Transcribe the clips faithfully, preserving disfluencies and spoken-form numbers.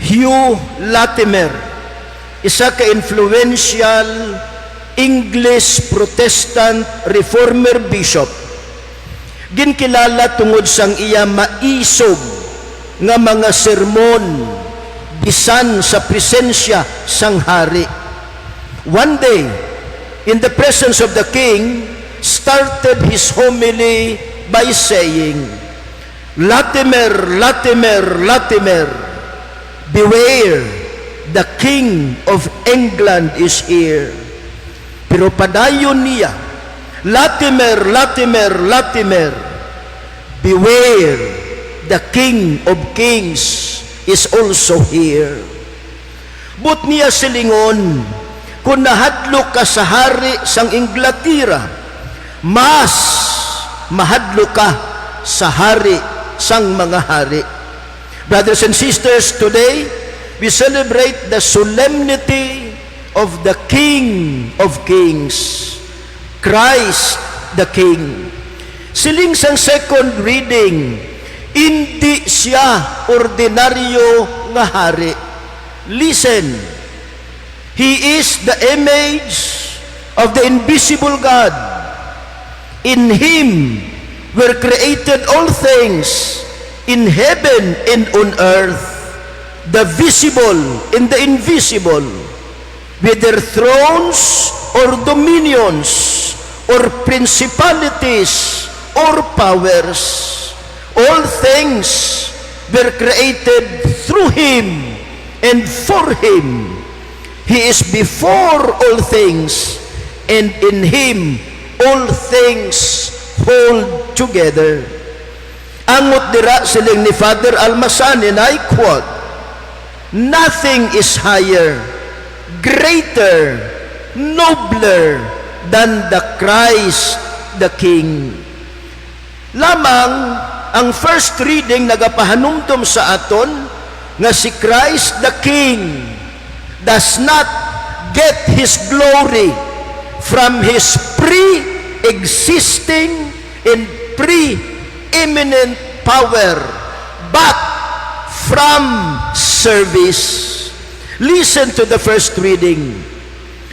Hugh Latimer, isa ka influential English Protestant Reformer bishop, ginkilala tungod sang iya maisog nga mga sermon bisan sa presensya sang hari. One day, in the presence of the king, started his homily by saying, "Latimer, Latimer, Latimer, beware, the King of England is here." Pero padayon niya, "Latimer, Latimer, Latimer, beware, the King of Kings is also here." But niya silingon, "Kung nahadlok ka sa hari sang Inglaterra, mas mahadlok ka sa hari sang mga hari." Brothers and sisters, today we celebrate the solemnity of the King of Kings, Christ the King. Siling sang second reading, indi siya ordinaryo nga hari. Listen, He is the image of the invisible God. In him were created all things in heaven and on earth, the visible and the invisible, whether thrones or dominions or principalities or powers. All things were created through him and for him. He is before all things, and in him all things hold together. Angot dira, siling ni Father Almasan, and I quote, "Nothing is higher, greater, nobler than the Christ the King." Lamang ang first reading nagapahanumdom sa aton nga si Christ the King does not get his glory from his pre-existing and preeminent power, but from service. Listen to the first reading.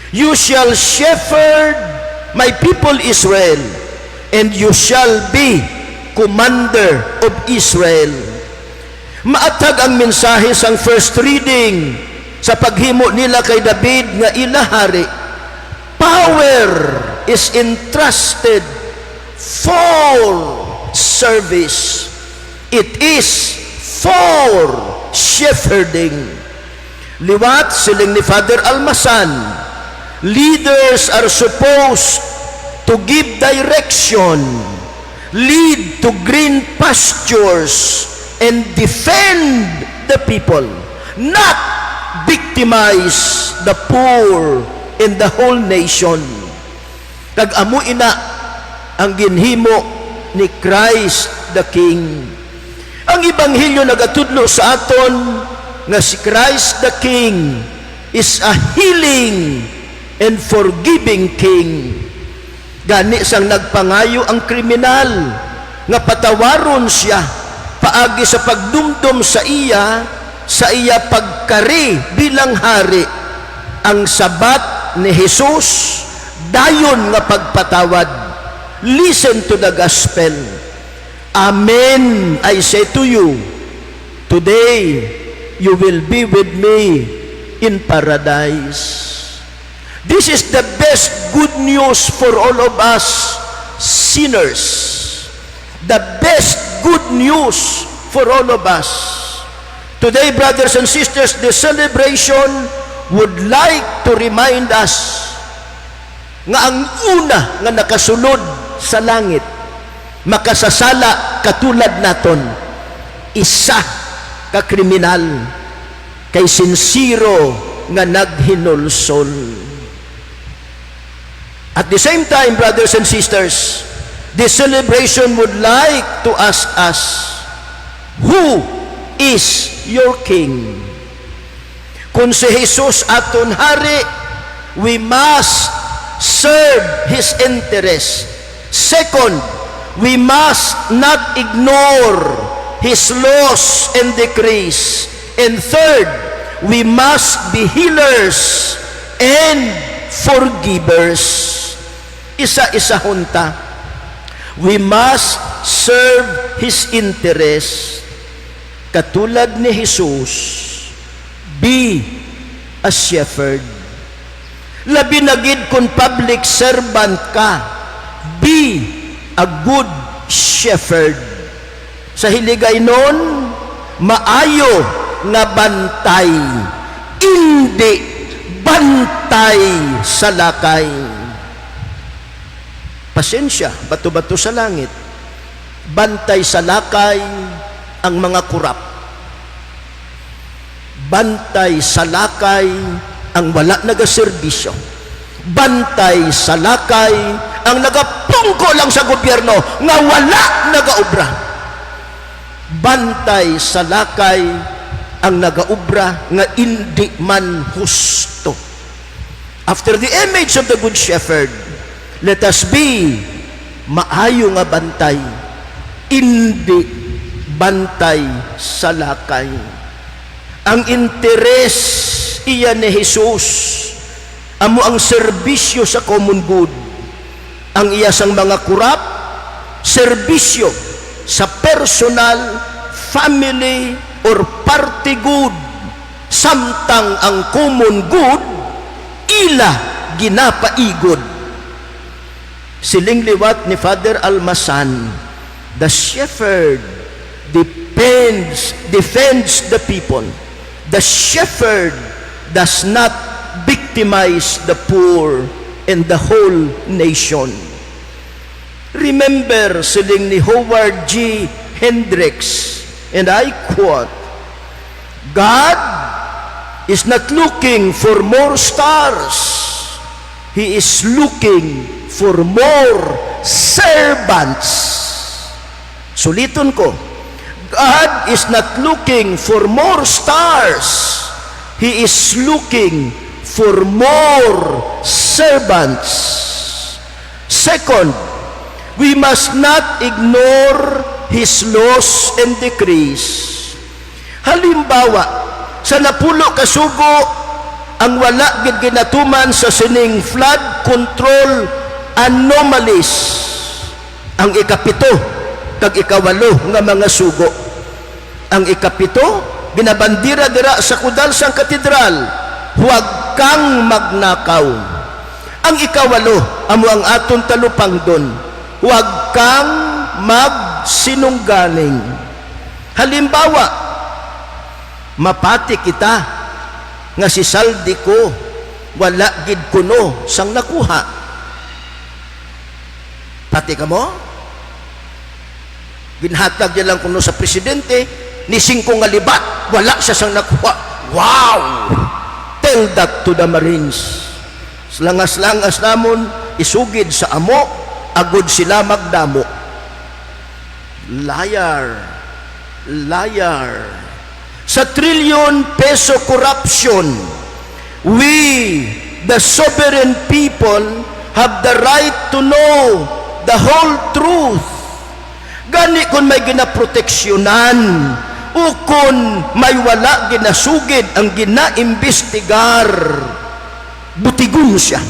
"You shall shepherd my people Israel, and you shall be commander of Israel." Maathag ang mensahe sang first reading sa paghimo nila kay David nga ila hari. Power is entrusted for service. It is for shepherding. Liwat, siling ni Father Almasan, leaders are supposed to give direction, lead to green pastures, and defend the people, not victimize the poor and the whole nation. Kag amo ina ang ginhimo ni Christ the King. Ang Ebanghelyo nagatudlo sa aton nga si Christ the King is a healing and forgiving King. Gani, sang nagpangayo ang kriminal nga patawaron siya paagi sa pagdumdom sa iya, sa iya pagkari bilang hari, ang sabat ni Jesus dayon nga pagpatawad. Listen to the gospel. "Amen, I say to you, today you will be with me in paradise." This is the best good news for all of us sinners. The best good news for all of us. Today, brothers and sisters, the celebration would like to remind us nga ang una nga nakasulod sa langit makasasala katulad naton, isa ka kriminal, kay sinsero nga naghinulsol. At the same time, brothers and sisters, this celebration would like to ask us, who is your king? Kung si Jesus aton hari, we must serve his interest. Second, we must not ignore his laws and decrees. And third, we must be healers and forgivers. Isa-isahon ta. We must serve His interest. Katulad ni Jesus, be a shepherd. Labi na gid kon public servant ka, be a good shepherd. Sa Hiligaynon, maayo nga bantay, indi bantay sa lakay. Pasensya, bato-bato sa langit. Bantay sa lakay ang mga kurap. Bantay sa lakay ang wala nagaserbisyo. Bantay sa lakay ang nagapungko lang sa gobyerno nga wala nagaobra. Bantay sa lakay ang nagaobra nga indi man husto. After the image of the Good Shepherd, let us be maayo nga bantay, indi bantay sa lakay. Ang interes iya ni Jesus amo ang serbisyo sa common good. Ang iya sang mga kurap, serbisyo sa personal, family, or party good, samtang ang common good ila ginapaigod. Siling liwat ni Father Almasan, "The shepherd depends, defends the people. The shepherd does not victimize the poor and the whole nation." Remember, siling ni Howard G. Hendricks, and I quote, "God is not looking for more stars. He is looking for more servants." Suliton ko, "God is not looking for more stars. He is looking for more servants." Second, we must not ignore His laws and decrees. Halimbawa, sa napulo ka sugo ang wala gid ginatuman sa sining flood control anomalies. Ang ikapito kag ikawalo nga mga sugo. Ang ikapito, ginabandira dira sa kudal sang katedral, "Huwag kang magnakaw." Ang ikawalo, amo ang aton talupangdon, "Huwag kang magsinunggaling." Halimbawa, mapati kita nga si Saldi ko wala gid kuno sang nakuha. Pati kamo? Ginhatag niya lang kuno sa presidente, ni singko nga libat, wala siya sang nakuha. Wow! Tell that to the Marines. Langas-langas namon, isugid sa amo, agod sila magdamo. Liar. Liar. Sa trilyon peso corruption, we, the sovereign people, have the right to know the whole truth. Gani, kon may ginaproteksyonan ukon may wala ginasugid ang ginaimbestigar, butigon siya.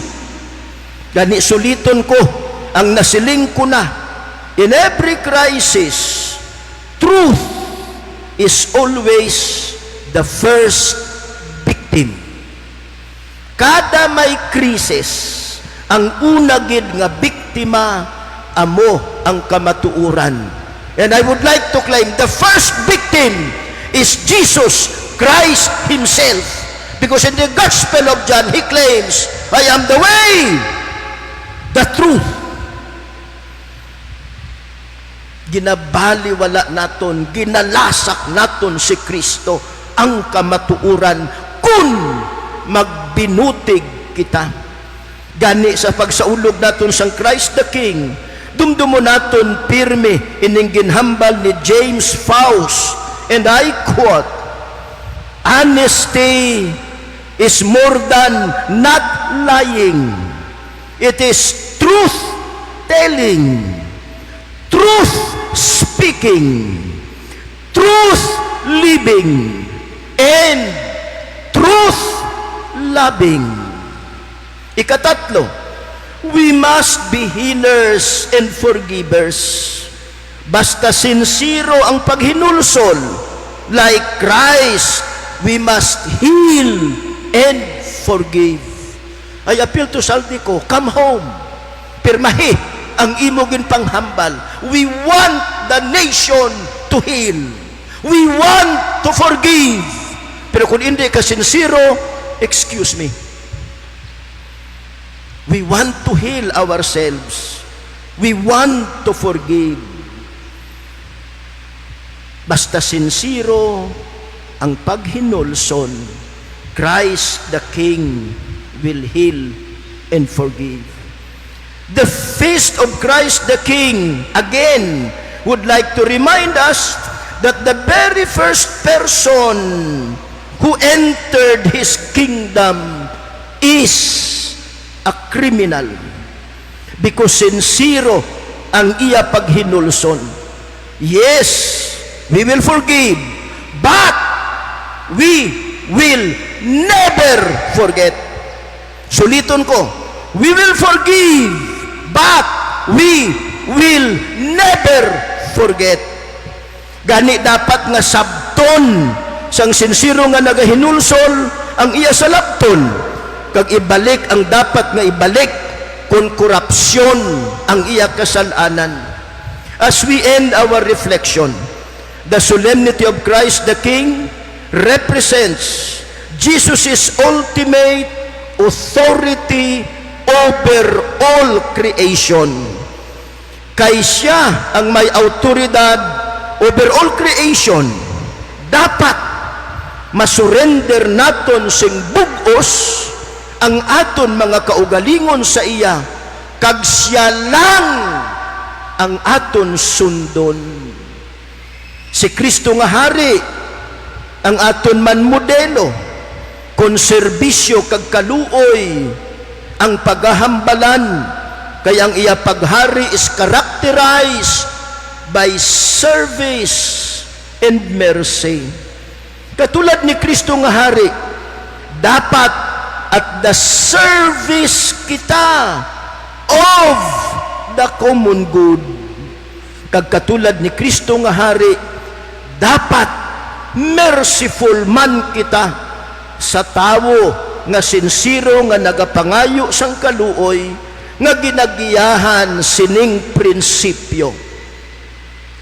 Gani, suliton ko ang nasiling ko na, in every crisis, truth is always the first victim. Kada may krisis, ang una gid nga biktima amo ang kamatuoran. And I would like to claim the first victim is Jesus Christ Himself. Because in the Gospel of John, He claims, "I am the way, the truth." Ginabaliwala naton, ginalasak naton si Kristo, ang kamatuoran, kun magbinutig kita. Gani, sa pagsaulog naton sang Christ the King, dumdumon naton pirmi ining ginhambal ni James Faust, and I quote, "Honesty is more than not lying. It is truth telling, truth speaking, truth living, and truth-loving. Ikatatlo, we must be healers and forgivers. Basta sinsero ang paghinulsol, like Christ, we must heal and forgive. I appeal to Zaldy Co, come home. Pirmahi ang imo ginpanghambal. We want the nation to heal. We want to forgive. Pero kung hindi ka sinsero, excuse me. We want to heal ourselves. We want to forgive. Basta sinsero ang paghinulsol, Christ the King will heal and forgive. The feast of Christ the King, again, would like to remind us that the very first person who entered his kingdom is a criminal, because sinsero ang iya paghinulsol. Yes, we will forgive, but we will never forget. Suliton ko, we will forgive, but we will never forget. Gani dapat nga sabton sang sinsero nga nagahinulsol ang iya salabton, kag ibalik ang dapat nga ibalik kon korupsyon ang iya kasal-anan. As we end our reflection, the solemnity of Christ the King represents Jesus' ultimate authority over all creation. Kay sia ang may awtoridad over all creation, dapat masurrender naton sing bug-os ang aton mga kaugalingon sa iya, kag sia lang ang aton sundon. Si Cristo nga Hari ang aton man modelo, kon serbisyo kag kaluoy ang pagahambalan, kay ang iya paghari is characterized by service and mercy. Katulad ni Cristo nga Hari, dapat at the service kita of the common good. Kag katulad ni Cristo nga Hari, dapat merciful man kita sa tawo nga sinsero nga nagapangayo sang kaluoy nga ginagiyahan sining prinsipyo.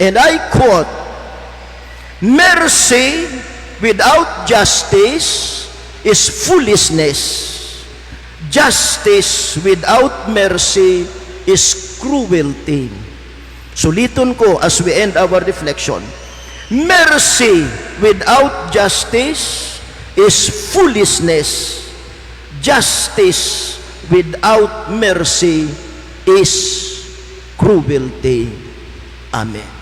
And I quote, "Mercy without justice is foolishness. Justice without mercy is cruelty." Suliton ko as we end our reflection. Mercy without justice is foolishness. Justice without mercy is cruelty. Amen.